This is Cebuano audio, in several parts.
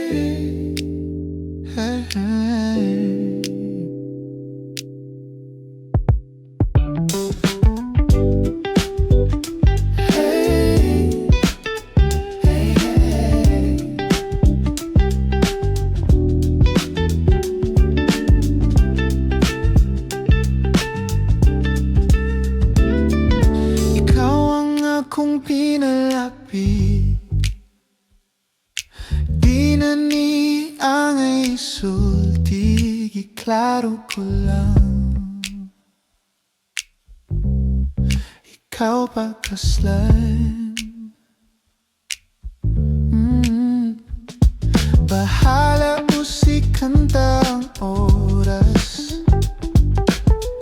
Hey, hey, hey. Hey, hey, hey. Ikaw ang akong pinalapit. Di na ni angay isulti. Giklaro ko lang, ikaw pakaslan. Bahala usikan ta ang oras.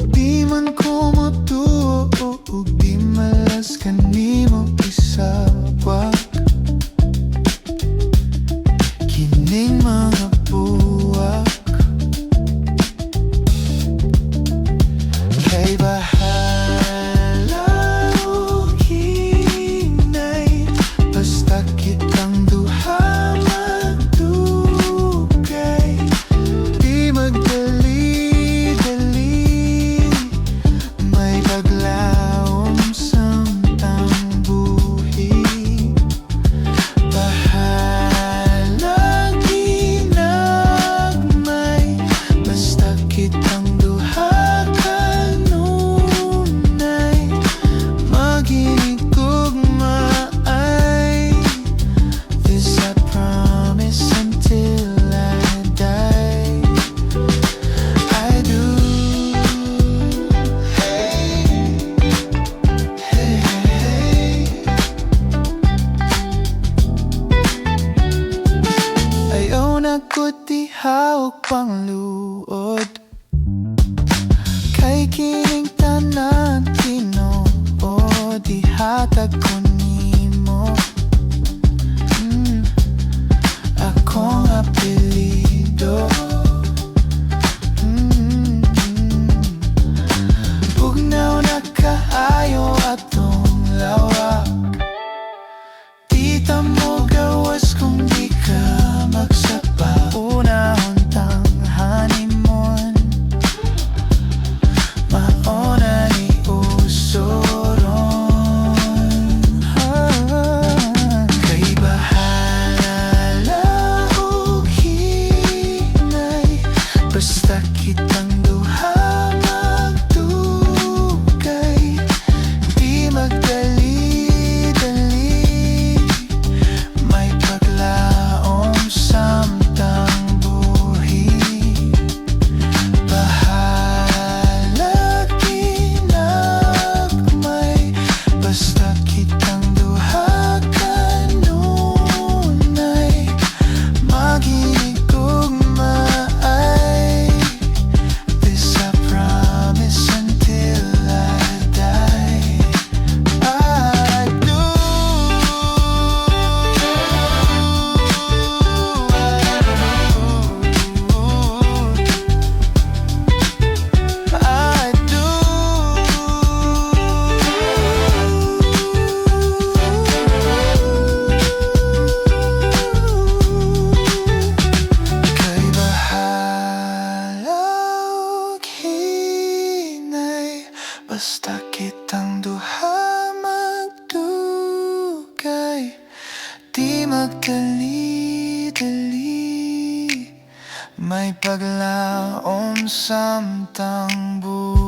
Di man ko motuo ug di malas kanimo isabwag kining mga buwak. Kay bahala og hinay, basta kitang duha magdugay. Di magdali-dali, may paglaom samtang buhi. Bahala ginagmay, basta kitang duha kanunay. Maghinigugma ay, this I promise until I die. I do. Hey, hey, hey. Ayaw na ko diha og pangluod, kay kining tanan tinuod ihatag ko nimo. Akong apelyido. Bugnaw na kaayo atong lawak. Di ta mogawas kung di ka magsapa. Unahon tang honeymoon, mao na ni uso ron. Kay bahala og hinay, basta kitang duha magdugay. Di magdali-dali, may paglaom samtang buhi. Bahala ginagmay, basta kitang duha kanunay. Maghinigugma ay, this I promise until I die. I do. I do. I do. Kay bahala og hinay, basta kitang duha magdugay. Di magdali-dali, may paglaom samtang buhi.